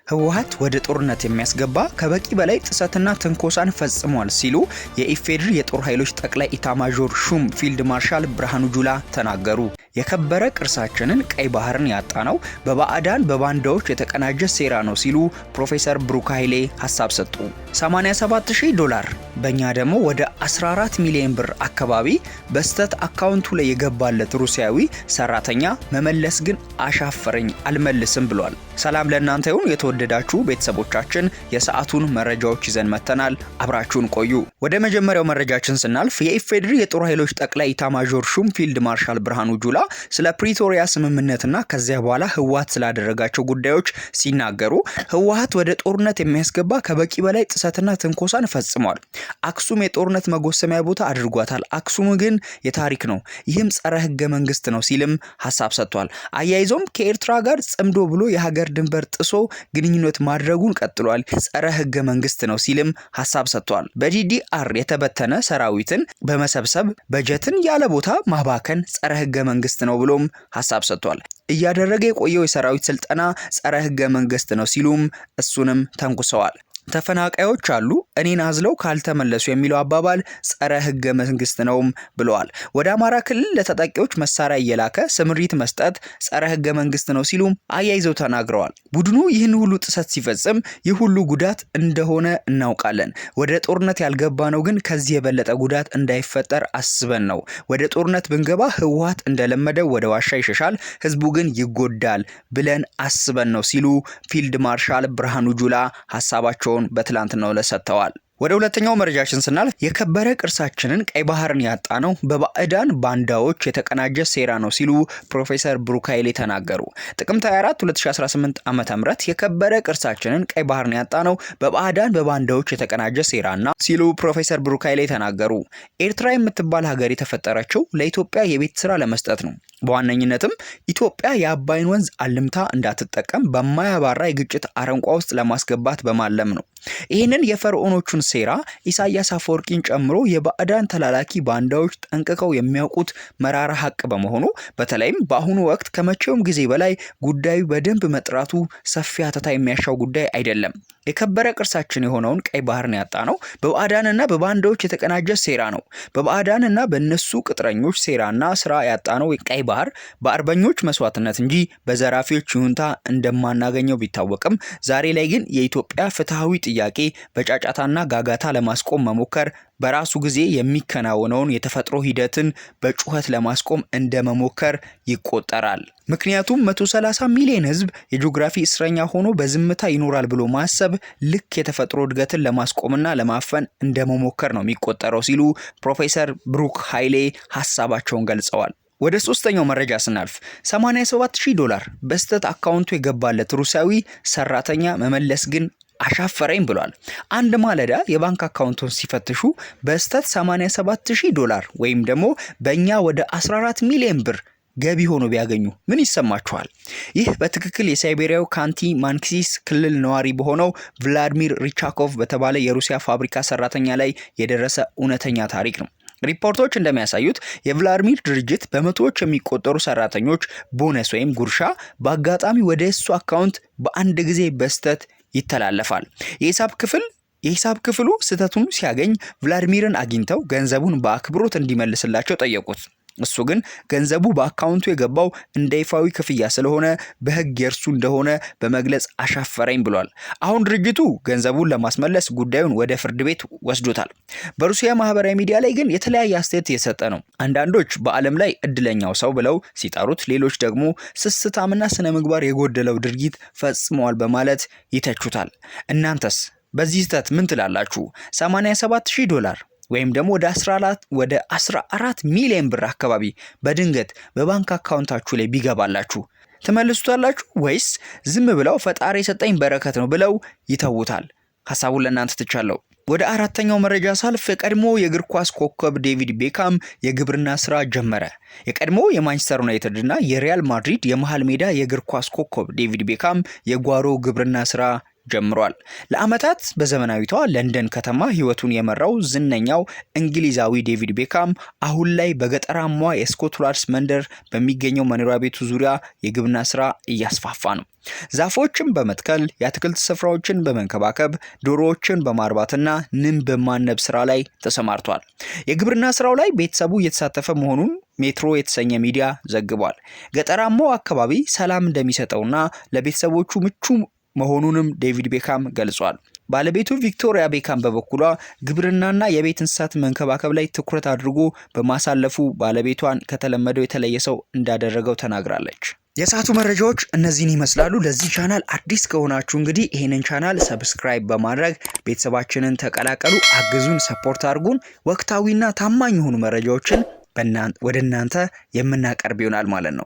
ህወሓት ወደ ጦርነት የሚያስገባ ከበቂ በላይ ጥሰትና ትንኮሳን ፈጽሟል ሲሉ የኢፌዴሪ የጦር ኃይሎች ጠቅላይ ኢታማዦር ሹም ፊልድ ማርሻል ብርሃኑ ጁላ ተናገሩ። የከበረ ቅርሳችንን ቀይ ባህርን ያጣነው በባዕዳን በባንዳዎች የተቀናጀ ሴራ ነው ሲሉ ፕሮፌሰር ብሩክ ኃይሌ ሀሳብ ሰጡ። $87,000፣ በእኛ ደግሞ ወደ 14 ሚሊዮን ብር አካባቢ በስህተት አካውንቱ ላይ የገባለት ሩሲያዊ ሰራተኛ መመለስ ግን አሻፈረኝ፣ አልመልስም ብሏል። ሰላም ለእናንተ ይሁን የተወደዳችሁ ቤተሰቦቻችን፣ የሰዓቱን መረጃዎች ይዘን መጥተናል። አብራችሁን ቆዩ። ወደ መጀመሪያው መረጃችን ስናልፍ የኢፌዴሪ የጦር ኃይሎች ጠቅላይ ኢታማዦር ሹም ፊልድ ማርሻል ብርሃኑ ጁላ ስለ ፕሪቶሪያ ስምምነትና ከዚያ በኋላ ህወሓት ስላደረጋቸው ጉዳዮች ሲናገሩ ህወሓት ወደ ጦርነት የሚያስገባ ከበቂ በላይ ጥሰትና ትንኮሳን ፈጽሟል። አክሱም የጦርነት መጎሰሚያ ቦታ አድርጓታል። አክሱም ግን የታሪክ ነው፣ ይህም ጸረ ህገ መንግስት ነው ሲልም ሀሳብ ሰጥቷል። አያይዞም ከኤርትራ ጋር ጽምዶ ብሎ የሀገር ድንበር ጥሶ ግንኙነት ማድረጉን ቀጥሏል። ጸረ ህገ መንግስት ነው ሲልም ሀሳብ ሰጥቷል። በ DDR የተበተነ ሰራዊትን በመሰብሰብ በጀትን ያለ ቦታ ማባከን ጸረ ህገ መንግስት ነው ብሎም ሀሳብ ሰጥቷል። እያደረገ የቆየው የሰራዊት ስልጠና ጸረ ህገ መንግስት ነው ሲሉም እሱንም ተንኩሰዋል። ተፈናቃዮች አሉ፣ እኔን አዝለው ካልተመለሱ የሚለው አባባል ጸረ ህገ መንግስት ነውም ብለዋል። ወደ አማራ ክልል ለታጣቂዎች መሳሪያ እየላከ ስምሪት መስጠት ጸረ ህገ መንግስት ነው ሲሉም አያይዘው ተናግረዋል። ቡድኑ ይህን ሁሉ ጥሰት ሲፈጽም ይህ ሁሉ ጉዳት እንደሆነ እናውቃለን። ወደ ጦርነት ያልገባ ነው ግን ከዚህ የበለጠ ጉዳት እንዳይፈጠር አስበን ነው። ወደ ጦርነት ብንገባ ህወሓት እንደለመደው ወደ ዋሻ ይሸሻል፣ ህዝቡ ግን ይጎዳል ብለን አስበን ነው ሲሉ ፊልድ ማርሻል ብርሃኑ ጁላ ሀሳባቸውን በትላንትናው ዕለት ሰጥተዋል። ወደ ሁለተኛው መረጃችን ስናልፍ የከበረ ቅርሳችንን ቀይ ባህርን ያጣነው በባዕዳን ባንዳዎች የተቀናጀ ሴራ ነው ሲሉ ፕሮፌሰር ብሩክ ኃይሌ ተናገሩ። ጥቅምት 24 2018 ዓ.ም የከበረ ቅርሳችንን ቀይ ባህርን ያጣነው በባዕዳን በባንዳዎች የተቀናጀ ሴራና ሲሉ ፕሮፌሰር ብሩክ ኃይሌ ተናገሩ። ኤርትራ የምትባል ሀገር የተፈጠረችው ለኢትዮጵያ የቤት ስራ ለመስጠት ነው። በዋነኝነትም ኢትዮጵያ የአባይን ወንዝ አልምታ እንዳትጠቀም በማያባራ የግጭት አረንቋ ውስጥ ለማስገባት በማለም ነው። ይህንን የፈርዖኖቹን ሴራ ኢሳያስ አፈወርቂን ጨምሮ የባዕዳን ተላላኪ ባንዳዎች ጠንቅቀው የሚያውቁት መራራ ሀቅ በመሆኑ በተለይም በአሁኑ ወቅት ከመቼውም ጊዜ በላይ ጉዳዩ በደንብ መጥራቱ ሰፊ ሀተታ የሚያሻው ጉዳይ አይደለም። የከበረ ቅርሳችን የሆነውን ቀይ ባህርን ያጣነው በባዕዳንና በባንዳዎች የተቀናጀ ሴራ ነው። በባዕዳንና በእነሱ ቅጥረኞች ሴራና ስራ ያጣነው ቀይ ባህር በአርበኞች መስዋዕትነት እንጂ በዘራፊዎች ይሁንታ እንደማናገኘው ቢታወቅም ዛሬ ላይ ግን የኢትዮጵያ ፍትሐዊ ጥያቄ በጫጫታና ጋጋታ ለማስቆም መሞከር በራሱ ጊዜ የሚከናወነውን የተፈጥሮ ሂደትን በጩኸት ለማስቆም እንደ መሞከር ይቆጠራል። ምክንያቱም 130 ሚሊዮን ሕዝብ የጂኦግራፊ እስረኛ ሆኖ በዝምታ ይኖራል ብሎ ማሰብ ልክ የተፈጥሮ እድገትን ለማስቆምና ለማፈን እንደ መሞከር ነው የሚቆጠረው ሲሉ ፕሮፌሰር ብሩክ ኃይሌ ሀሳባቸውን ገልጸዋል። ወደ ሶስተኛው መረጃ ስናልፍ $87,000 በስህተት አካውንቱ የገባለት ሩሲያዊ ሰራተኛ መመለስ ግን አሻፈረኝ ብሏል። አንድ ማለዳ የባንክ አካውንቱን ሲፈትሹ በስህተት $87,000 ወይም ደግሞ በእኛ ወደ 14 ሚሊዮን ብር ገቢ ሆኖ ቢያገኙ ምን ይሰማችኋል? ይህ በትክክል የሳይቤሪያው ካንቲ ማንሲስክ ክልል ነዋሪ በሆነው ቭላድሚር ሪቻኮቭ በተባለ የሩሲያ ፋብሪካ ሰራተኛ ላይ የደረሰ እውነተኛ ታሪክ ነው። ሪፖርቶች እንደሚያሳዩት የቭላድሚር ድርጅት በመቶዎች የሚቆጠሩ ሰራተኞች ቦነስ ወይም ጉርሻ በአጋጣሚ ወደ እሱ አካውንት በአንድ ጊዜ በስህተት ይተላለፋል። የሂሳብ ክፍሉ ስህተቱን ሲያገኝ ቭላድሚርን አግኝተው ገንዘቡን በአክብሮት እንዲመልስላቸው ጠየቁት። እሱ ግን ገንዘቡ በአካውንቱ የገባው እንደ ይፋዊ ክፍያ ስለሆነ በሕግ የእርሱ እንደሆነ በመግለጽ አሻፈረኝ ብሏል። አሁን ድርጅቱ ገንዘቡን ለማስመለስ ጉዳዩን ወደ ፍርድ ቤት ወስዶታል። በሩሲያ ማህበራዊ ሚዲያ ላይ ግን የተለያየ አስተያየት እየሰጠ ነው። አንዳንዶች በዓለም ላይ እድለኛው ሰው ብለው ሲጠሩት፣ ሌሎች ደግሞ ስስታምና ስነ ምግባር የጎደለው ድርጊት ፈጽመዋል በማለት ይተቹታል። እናንተስ በዚህ ስህተት ምን ትላላችሁ? $87,000 ወይም ደግሞ ወደ 14 ሚሊዮን ብር አካባቢ በድንገት በባንክ አካውንታችሁ ላይ ቢገባላችሁ ትመልሱታላችሁ ወይስ ዝም ብለው ፈጣሪ የሰጠኝ በረከት ነው ብለው ይተውታል? ሀሳቡን ለእናንተ ትቻለሁ። ወደ አራተኛው መረጃ ሳልፍ የቀድሞ የእግር ኳስ ኮከብ ዴቪድ ቤካም የግብርና ስራ ጀመረ። የቀድሞ የማንቸስተር ዩናይትድ እና የሪያል ማድሪድ የመሃል ሜዳ የእግር ኳስ ኮከብ ዴቪድ ቤካም የጓሮ ግብርና ስራ ጀምሯል። ለዓመታት በዘመናዊቷ ለንደን ከተማ ሕይወቱን የመራው ዝነኛው እንግሊዛዊ ዴቪድ ቤካም አሁን ላይ በገጠራማዋ የስኮትላንድ መንደር በሚገኘው መኖሪያ ቤቱ ዙሪያ የግብርና ስራ እያስፋፋ ነው። ዛፎችን በመትከል፣ የአትክልት ስፍራዎችን በመንከባከብ፣ ዶሮዎችን በማርባትና ንብ በማነብ ስራ ላይ ተሰማርቷል። የግብርና ስራው ላይ ቤተሰቡ እየተሳተፈ መሆኑን ሜትሮ የተሰኘ ሚዲያ ዘግቧል። ገጠራማው አካባቢ ሰላም እንደሚሰጠውና ለቤተሰቦቹ ምቹ መሆኑንም ዴቪድ ቤካም ገልጿል። ባለቤቱ ቪክቶሪያ ቤካም በበኩሏ ግብርናና የቤት እንስሳት መንከባከብ ላይ ትኩረት አድርጎ በማሳለፉ ባለቤቷን ከተለመደው የተለየ ሰው እንዳደረገው ተናግራለች። የሰዓቱ መረጃዎች እነዚህን ይመስላሉ። ለዚህ ቻናል አዲስ ከሆናችሁ እንግዲህ ይህንን ቻናል subscribe በማድረግ ቤተሰባችንን ተቀላቀሉ፣ አግዙን፣ support አድርጉን። ወቅታዊና ታማኝ የሆኑ መረጃዎችን ወደ እናንተ የምናቀርብ ይሆናል ማለት ነው።